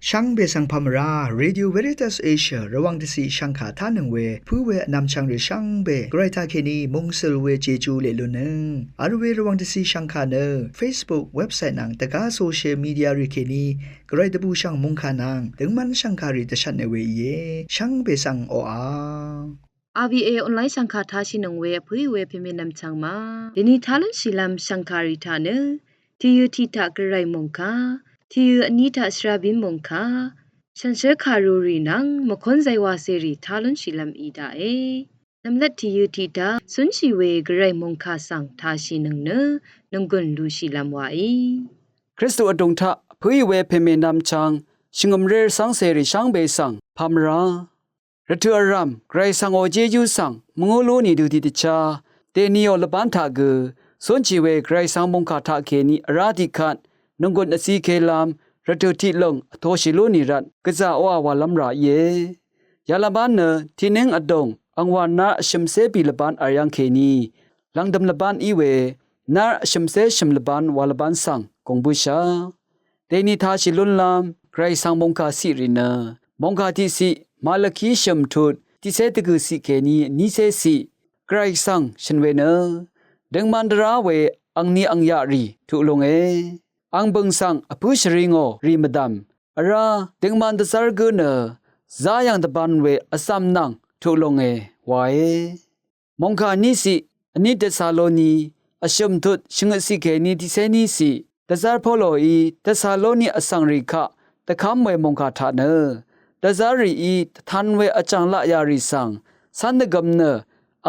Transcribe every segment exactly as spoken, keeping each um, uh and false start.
Shvngbe svng pà mvrá Radio Veritas Asia Rvwàng dvciq shvngkà tánøng we pǿ we vnvmchvng rì shvngbe gvray taqkèní mungsøl we Jeju leq lunnøng vl we Rvwàng dvciq shvngkà nø Facebook, website nvng dvgá social media rì kèní gvray dvbùshv̀ng mòngkà nvng døngmv́n shv̀ngkàrì dvshvtne we íe. Shvngbe svng oqà RVA online shv̀ngkà tashìnøng we vpǿì we pèmènvm chvng ma. Dèni tá lúnshìlv́m shv̀ngkàrì taq nø tìyø tiq taq gvray mòngkà, tìyø vní taq shvrabín mòngkà, shànshér kàrurì nvng mvkón zaywacèrì tá lúnshìlv́m í daqe. Nvmlat tìyø tiq taq cúnshì we gvray mòngkà svng tashìnøng nø nònggùn lushìlv́m waí. Kristu vdùng taq vpǿì we pèmènvm chvng shvngø̀mré rvcv́ngcèrì shvngbe svng pà mvrá. Rvtø̀ vrv̀m gvray svngò Jejú svng mvngú lú nìdø tiqdvchá dèniò lvbán taq gø cúnshì we gvray svng mòngkà taqkèní vrá tiqkvt nònggùn vzikèlv́m rvtø̀ tiqlùng vtoshì lú nì rvt gvzà oqà wàlv́m rà íe. Yalvbán nø tiqnǿng vdùng angwà nár vshø̀mcé bì lvbán vl yv́ngkèní lv̀ngdø̀m lvbán í we nár vshø̀mcé shø̀m lvbán wa lvbán svng gùng bǿshà. Dèni tashì lúnlv́m gvray svng mòngkà ciqrì nø mòngkà tiqciq Malaki shø̀m tut tiqcé dvgø̀ ciq kèní vnícé ciq gvray svng shø̀n we nø døngman dvrá we angni angyaqrì tuq lunge. Ang bø̀ng svng vpǿ shvringò rì mvdv̀m vrá døngman dvzv́r gǿ nø záyv̀ng dvbān we vzv̀m nvng tuq lunge wae. Mòngkà níciq vní Tesaloni vshø̀m tut shvngøtciq kèní tiqcé níciq dvzv́r Poloí Tesaloni vsvngrì kaq dvkv́m we mòngkà taq nø dvzv́rrìí dvtan we vjv̀ng laqyà rì svng cv́n dvgøm nø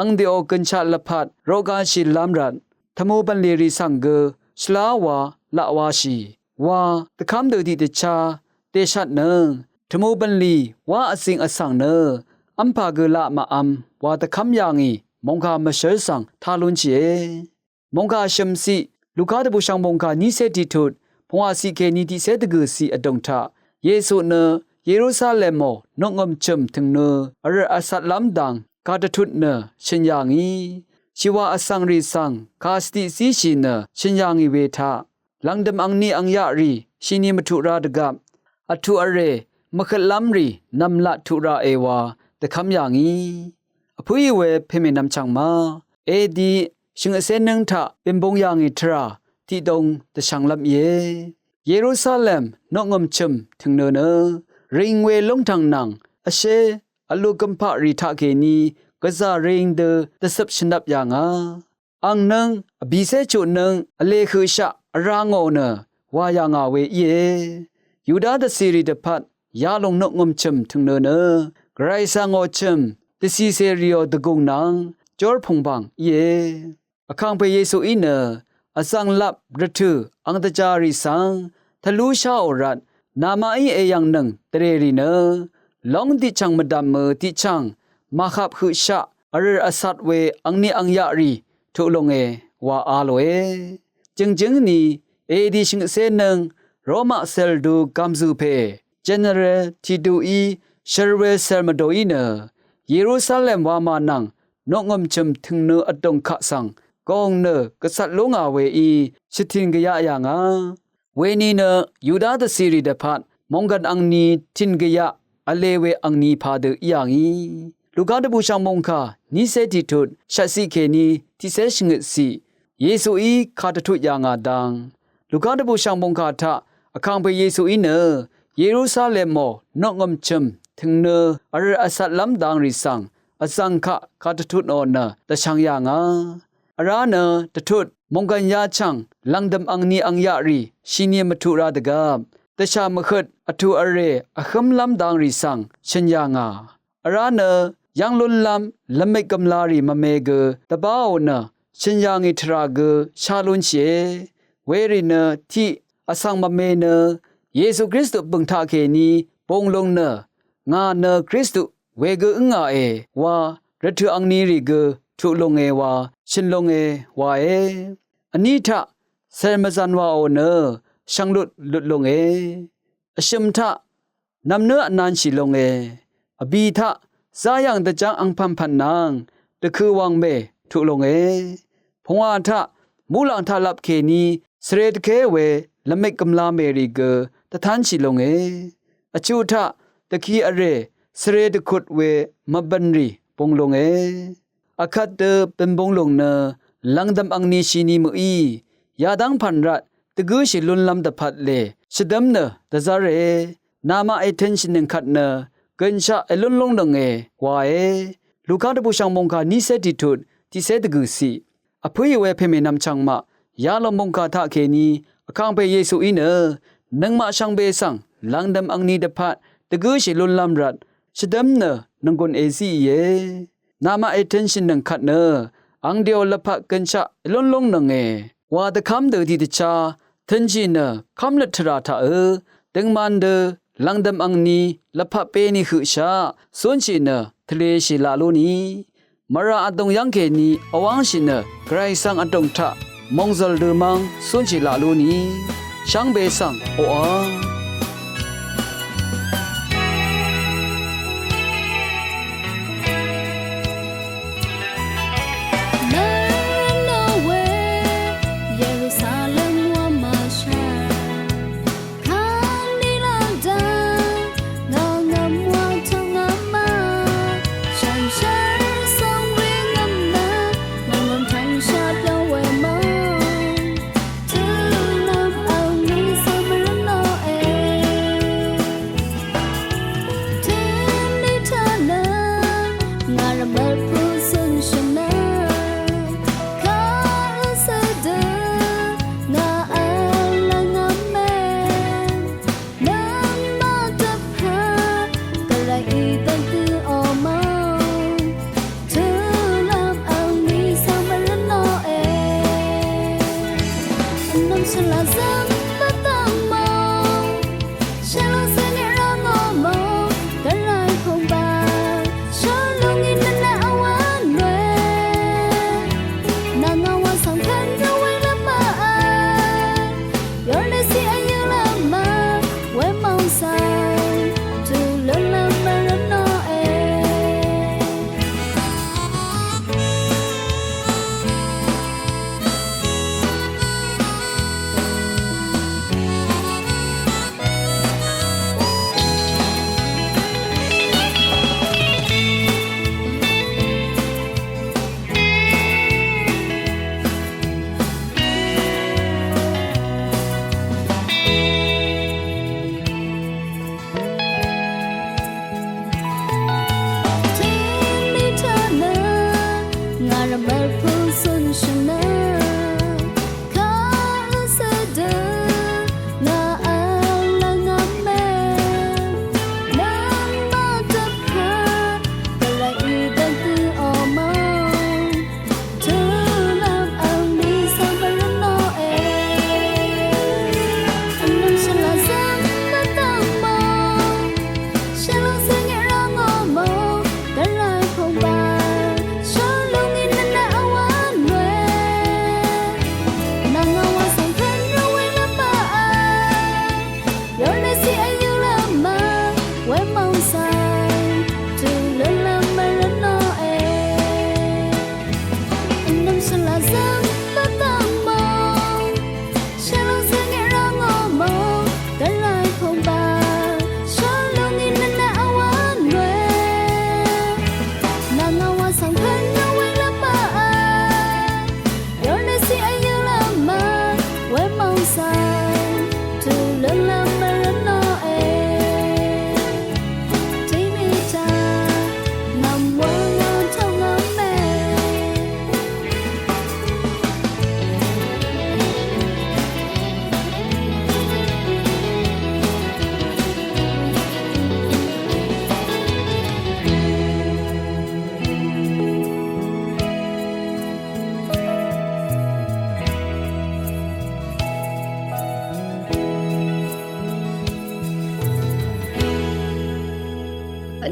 ang dèò gø̀nshaq lvpat roqgashìlv́m rvt tvmù bv̀nlì rì svng gø shvlá wa laq washì wa dvkv́m dø tiqdvchá dèshvtnøng tvmù bv̀nlì wá vzing vsvng nø v́mpà gø laq màvm wa dvkv́m yà ngì mòngkà mvshǿl svng tá lúnshìe. Mòngkà shø̀mciq Luka dvbùshv̀ng mòngkà nícé tiqtut pungwàciq kèní tiqcé dvgø̀ciq vdùng taq Yesu nø Yerusalemò noqngø̀m chø̀m tø̀ngnø vrø̀t vcatlv́m dang kàdvtut nø shø̀n yà ngì shìwà vsvngrì svng kàsvdiq zíshì nø shø̀n yà ngì we taq lv̀ngdø̀m angni angyaqrì shìni mvtuq rā dvgvp vtuq vrè mvhøtlv́mrì nv̀mlat tuq rāe wa dvkv́m yà ngì. Vpǿì we pèmènvm chv̀ng ma edi shvngøtcé nǿng taq bìmbung yà ngì tvrà tiqdung dvshvnglv́m íe. Yerusalem noqngø̀m chø̀m tø̀ngnø nø ring we lúngtv̀ng nvng vshé vlu gømpaqrì taqkèní gvzà ring dø dvcøp shvnvp yà ngà. Ang nǿng vbìcé chutnǿng vlē høqshaq vrā ngò nø wà yà ngà we íe. Yuda dvcìrì dvpvt yalòng noqngø̀m chø̀m tø̀ngnø nø gvray svngò chø̀m dvcìcèrìò dvgùng nvng jór pùngbàng íe. Vkàngpè Yesuí nø vzv̀nglap rvtø̀ ang dvjàrì svng tvlú sháò rvt namaqí èyv̀ngnøng dvrèrì nø lóng tiqchv̀ng mvdv̀mø tiqchv̀ng màhap høqshaq vrø̀r vcat we angni angyaqrì tuq lunge wa a lòe. Jø̀ngjǿng ni edi shvngøtcé nǿng Roma cèldu gàmzø̀ pè General Tituí shøl we cèl mvdòí nø Yerusalem wamà nvng noqngø̀m chø̀m tø̀ngnø vdùng kaq svng gòng nø gvcat lú ngà weí shvtìn gvyaq yà ngà. Weni nø Yuda dvcìrì dvpvt mònggv̀n angni tìn gvyaq vlē we angni padø í yà ngì. Luka dvbùshv̀ng mòngkà nícé tiqtut shvtciq kèní tiqcé shvngøtciq Yesuí kàdvtut yà ngà dang Luka dvbùshv̀ng mòngkà taq Vkàngpè Yesuí nø Yerusalemò noqngø̀m chø̀m tø̀ngnø vrø̀r vcatlv́m dangrì svng vzv̀ng kaq kàdvtutnò nø dvshvng yà ngà. Vrá nø dvtut mònggv̀n yachv̀ng lv̀ngdø̀m angni angyaqrì shìni mvtuq rā dvgvp dvshà mvhøt vtù vrè vhǿmlv́m dangrì svng shø̀n yà ngà. Vrá nø yv́ng lúnlv́m lvmik gø̀mlarì mvme gø dvbáò nø shø̀n yà ngì tvrà gø shá lúnshìe. Werì nø tiq vsvng mvme nø Yesu Kristu bø̀ng taqkèní bung lung nø ngà nø Kristu wegø ǿngàe wa rvtø̀ angnirì gø tuq lunge wa shø̀n lunge wae. Vní taq cèl mvzv̀n wàò nø shvnglut lut lunge. Vshø̀m taq nv̀mnǿ vnanshì lunge. Vbì taq záyv̀ng dvjv́ng angpv̀npv̀n nvng dvkø̄ wv̀ng mè tuq lunge. Pungwà taq muqlàng taqlap kèní svre dvké we lvmik gø̀mla mèrì gø dvtánshì lunge. Vchuq taq dvki vrè svre dvkut we mvbv̀nrì bung lúnge. Vkvt dø bø̀n bung lúng nø lv̀ngdv̀m angni shini mø̀í yadv́ng pv̀n rvt dvgǿshì lúnlv́m dvpvt lè shvdv́m nø dvzv́re. Namaq ètø̄nshìnøng kvt nø gø̀nshaq èlún lúngnønge wae. Luka dvbùshv̀ng mòngkà nícé tiqtut tiqcé dvgø̀ciq. Vpǿì we pèmènvm chv̀ngmaq yalòng mòngkà taqkèní vkàngpè Yesuí nø nøngmaq shvngbe svng lv̀ngdv̀m angni dvpvt dvgǿshì lúnlv́m rvt shvdv́m nø nònggùn èzíìe. Namaq ètø̄nshìnøng kvt nø ang dèò lvpat gø̀nshaq èlún lúngnønge wa dvkv́m dø tiqdvchá tø̄nshì nø kv́mløt tvrà taqø̄ døngman dø lv̀ngdv̀m angni lvpat beni høqshaq zúnshì nø tvleshì laq lúni. Mvrà vdùng yv́ngkèní vwv́ngshì nø gvray svng vdùng taq mòngzø̀l dø mv́ng zúnshì laq lúni. Shvngbe svng oqà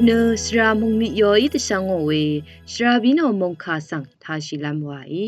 Nø shvra mungmik yoí dvshvngò we shvra bínò mungkà svng pàshìlv́m wàí.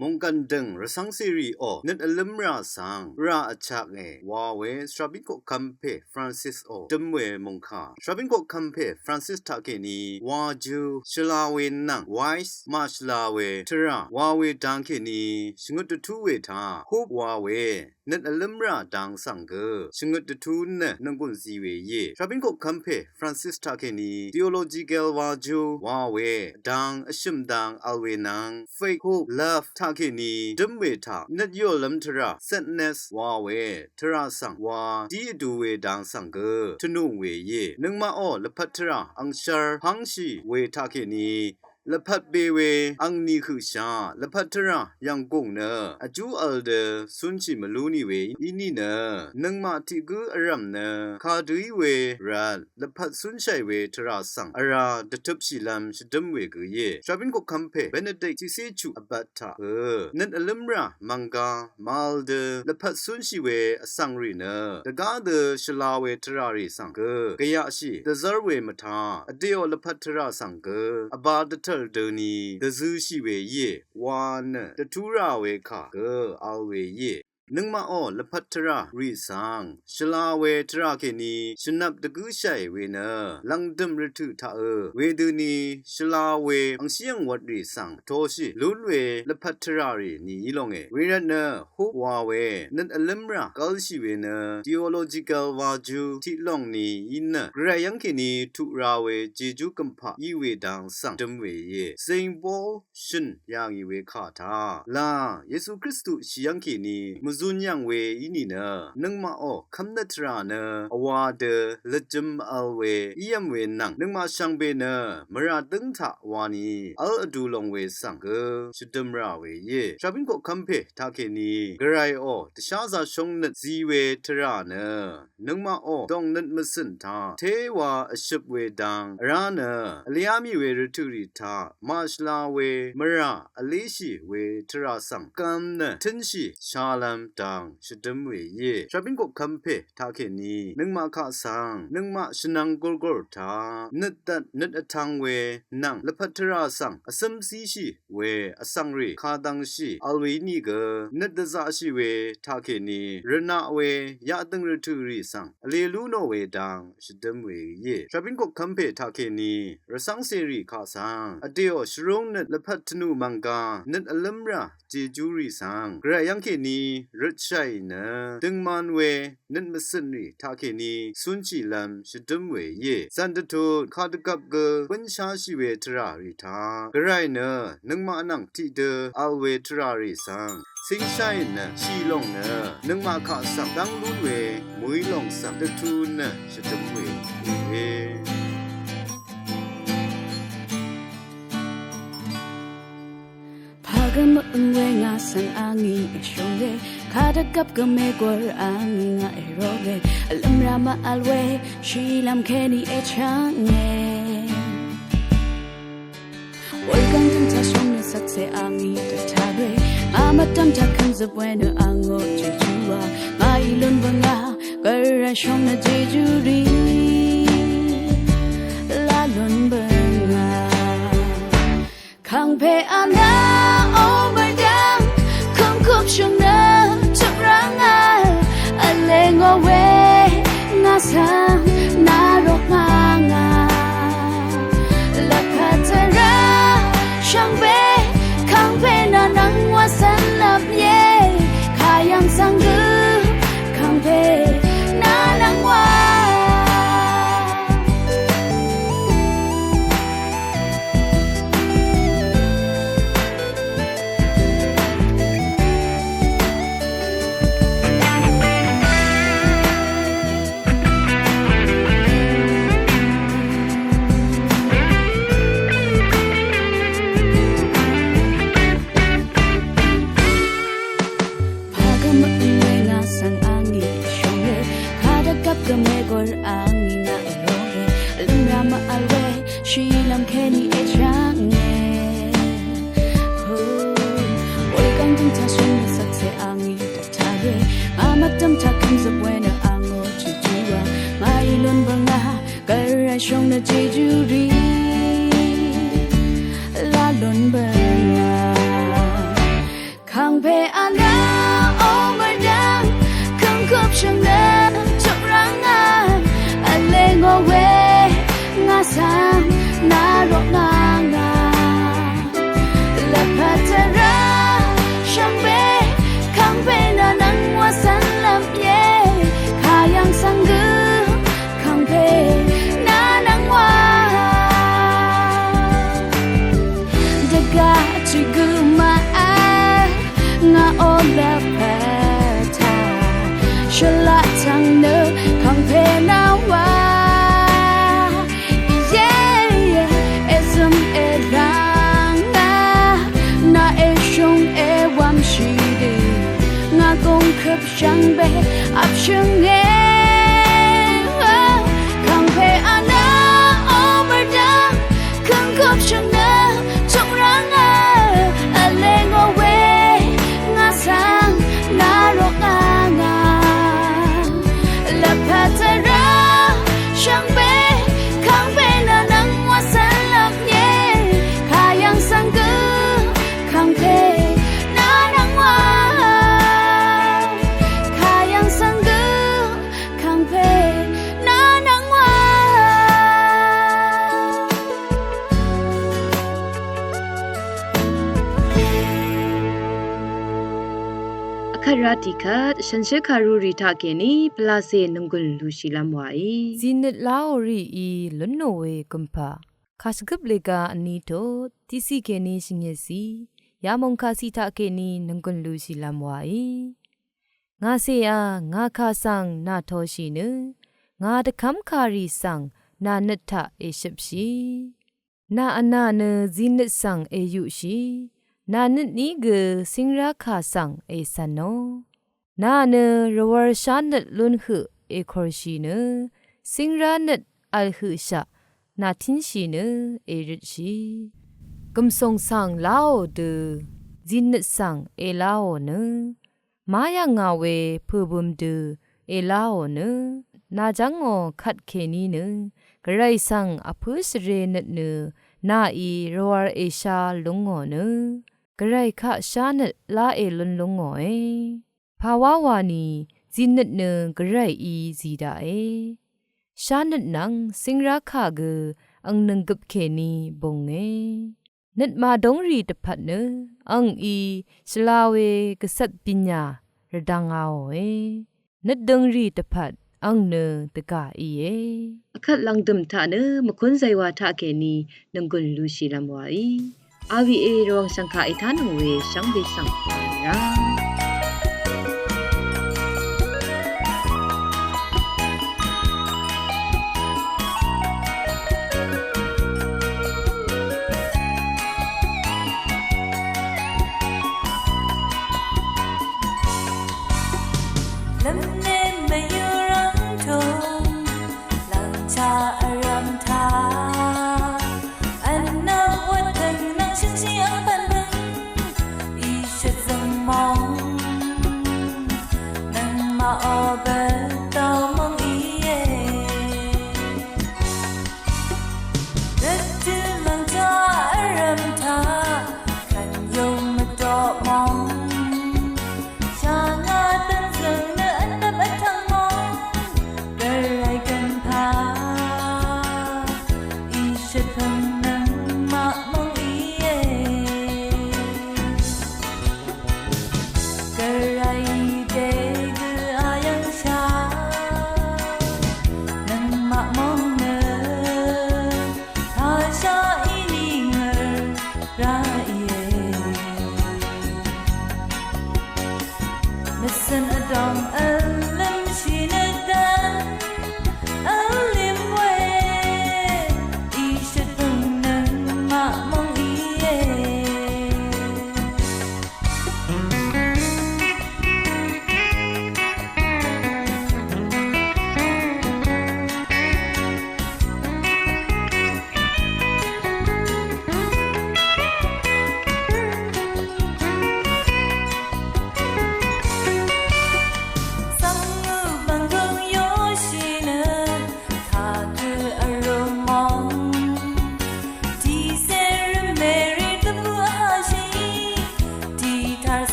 Mònggàn dø̀ng rvcv́ng cèrìò nøt vlǿmrà svng rà vchaknge wa we shvrabín koqkv́m pè Francis ò døm we mòngkà. Shvrabín koqkv́m pè Francis taqkèní wajø shvla we nvng wise màshvla we tvrà wa we dang kèní shvngøt dvtú we taq hop wa we nøt vlǿmrà dang svng gø shvngøt dvtú nø nònggùn zi we íe. Shvrabín koqkv́m pè Francis taqkèní theological wajø wa we dang vshø̀m dang vl we nvng faith, hope, love taqkèní døm we taq nøt yòlv́m tvrà sadness wa we tvrà svng wa dí vdu we dang svng gø tvnùng we íe. Nøngmaqò lvpat tvrà angshvr pv́ngshì we taqkèní lvpat be we angni høqshà lvpat tvrà yv̀nggùng nø vjú vl dø cúnshì mvlú nì we í nìnø nøngmaq tiq gǿ vrv̀m nø kadø í we rvt lvpat cúnshàì we tvrà svng vrá dvtøpshìlv́m shvdǿm we gø íe. Shvrabín koqkv́m pè Benedict tiqcé chuq vbat taq gø nøt vlǿmrà mv̀nggá màvl dø lvpat cúnshì we vsvng rì nø dvgá dø shvla we tvrà rì svng gø gvyaqshì dvzv́r we mvtaq vdèò lvpat tvrà svng gø vbā dvtv̀l døni dvzøshì we íe wa nø dvtú rà we kà gø vl we íe. Nøngmaqò lvpat tvrà rì svng shvla we tvrà kèní shvnvp dvgǿshàì we nø lv̀ngdø̀m rvtø̀ taqø wedøni shvla we angshí angwvt rì svng vtoshì lún we lvpat tvrà rì nìí longe. Wervt nø hop wa we nøt vlǿmrà gv́lshì we nø theological wajø tiq lòng nìí nø gvray yv́ng kèní tuq ra we jejú gø̀mpaq í we dang svng døm we íe. Saint Paul shø̀n yà ngì we kà taq là Yesu Kristu shì yv́ng kèní mvzun yv̀ng we í nìnø nøngmaqò kv́mnøt tvrà nø vwā dø lvjø̄m vl we ívm we nvng nøngmaq shvngbe nø mvrà dǿng taq wani v́l vdu long we svng gø shvdøm rà we íe. Shvrabín koqkv́m pè taqkèní gvrayò dvsházā shóngnøt zi we tvrà nø nøngmaqò dòngnøt mvcø̀n taq téwa vshøp we dang vrá nø vlé mì we rvtø̀ rì taq màshvla we mvrà vléshì we tvrà svng gvm nø tǿnshì shalv́m dang shvdǿm we íe. Shvrabín koqkv́m pè taqkèní nøngmaq kaq svng nøngmaq shvnvng gurgur taq nøt dvt nøt vtv̄ng we nvng lvpat tvrà svng vcǿm zíshì we vsvng rì kadvngshì vl we í nìgø nøt dvzaqshì we taqkèní rvnaq we yaqdø̀ng rvtø̀ rì svng vlē lú nò we dang shvdǿm we íe. Shvrabín koqkv́m pè taqkèní rvcv́ng cèrì kaq svng vdèò shvrúng nøt lvpat tvnù mv̀nggá nøt vlǿmrà jejú rì svng gvray yv́ng kèní røtshàì nø døngman we nøt mvcø̀n rì taqkèní cúnshìlv́m shvdǿm we íe. Zv̀n dvtut kadvgvp gø bǿnsháshì we tvrà rì taq gvray nø nøngmaq nvng tiqdø vl we tvrà rì svng cíngsháì nø shì lòng nø nøngmaq kaq svng dv́ng lún we mø̀í lòng svng dvtu nø shvdǿm we íe. Pà gø mø̀ng we ngà svng a ngí èshónge, kadvgvp gø mègwvr a ngí ngà èroge, vlø̀mrà màvl we shìlv́m kèní èchv́nge. Wulgv̀ng dø̀ng taq shóngnøt shvkse a ngí dvtaq we, ngà mvdv̀m taq kv̀mzøp we nø a ngò jejú wa, ngàí lún bø̀ngà gvray shóngnøt jejú rì la lún bø̀ngà. Kàngpè a nà ò mvrdv̀ng kø̀ngkup shø̀ng nø tøp rvngà, vlē ngò we ngà svng nà rok ngà ngà. Lvpat tvrà shvngbe kàngpè nà nvng wa cv̀nlvp ye, kà yv̀ng svng gø kàngpè nà nvng wa. Pà gø mø̀ng we ngà svng a ngí èshónge, kadvgvp gø mègwvr a ngí ngà èroge, vlø̀mrà màvl we shìlv́m kèní èchv́nge. Wulgv̀ng dø̀ng taq shóngnøt shvkse a ngí dvtaq we, ngà mvdv̀m taq kv̀mzøp we nø a ngò jejú wa, ngàí lún bø̀ngà gvray shóngnøt jejú rì la lún bø̀ngà. Kàngpè anø omørdvng køngkøp shvngnø chøkranga vle ngò we ngà svng nà roknanga. Lvpat tvrà shvngbe kàngpè nà nvng wà svn lvp ye kayvng svng gø kàngpè nà nvng wà. Dvgaq tø gø màvl ngà o lvpat taq shvlaq tvng nø kàngpè nà wà. Ye, ye, èzøm èrvng ngà nà èshung èwvmshì dø ngà gùngkøp shvngbe vpshøng e. Kàngpè anø omørdvng køngkøp shvngnø chøkranga vle ngò we ngà svng nà roknanga. Lvpat tvrà shvngbe kàngpè nà nvng wà svn lvp ye kayvng svng gø kàngpè nà nvng wà. Kayvng svng gø kàngpè nà nvng wà. Vkvt rá tiqkvt shànshér kàrurì taqkèní pvlacè nònggùn lúshìlv́m wàí zìnøt láò rìí lúnò we gùmpà kàshvgøp lèga vní tut tiqciq kèní shvngøtciq yamòng kàciq taqkèní nònggùn lúshìlv́m wàí. Ngàcèá ngà kà svng nà toshì nø ngà dvkv́m kàrì svng nà nøt taq èshøpshì. Nà vnà nø zìnøt svng èyuqshì. Nà nøtní gø cíngrá kà svng ècv̀nò. Nà nø rvwv̄r shánøt lún høq èkorshì nø cíngrá nøt vl høqshaq nà tínshì nø èrøtshì. Gv̀msòng svng láò dø zìnøt svng èláò nø má yv̀ngà we pø̀bøm dø èláò nø nà jv́ngò kvtkèní nø gvray svng vpǿ shvrē nøt nø nàí rvwv̄r èshá lúngò nø gvray kaq shánøt láè lún lúngòe. Pàwá wani zìnøt nø gvrayí zì daqe. Shánøt nvng cíngrá kà gø ang nønggøp kèní bùnge. Nøt màdóng rì dvpvt nø angí shvla we gvcvt bìnyà rvdvngaòe. Nøt døng rì dvpvt ang nø dvgà íe. Vkvt lv̀ngdø̀m taq nø mvkún zaywā taqkèní nònggùn lúshìlv́m wàí. R V A Rvwàng shv̀ngkà ètánøng we shvngbe svng ra.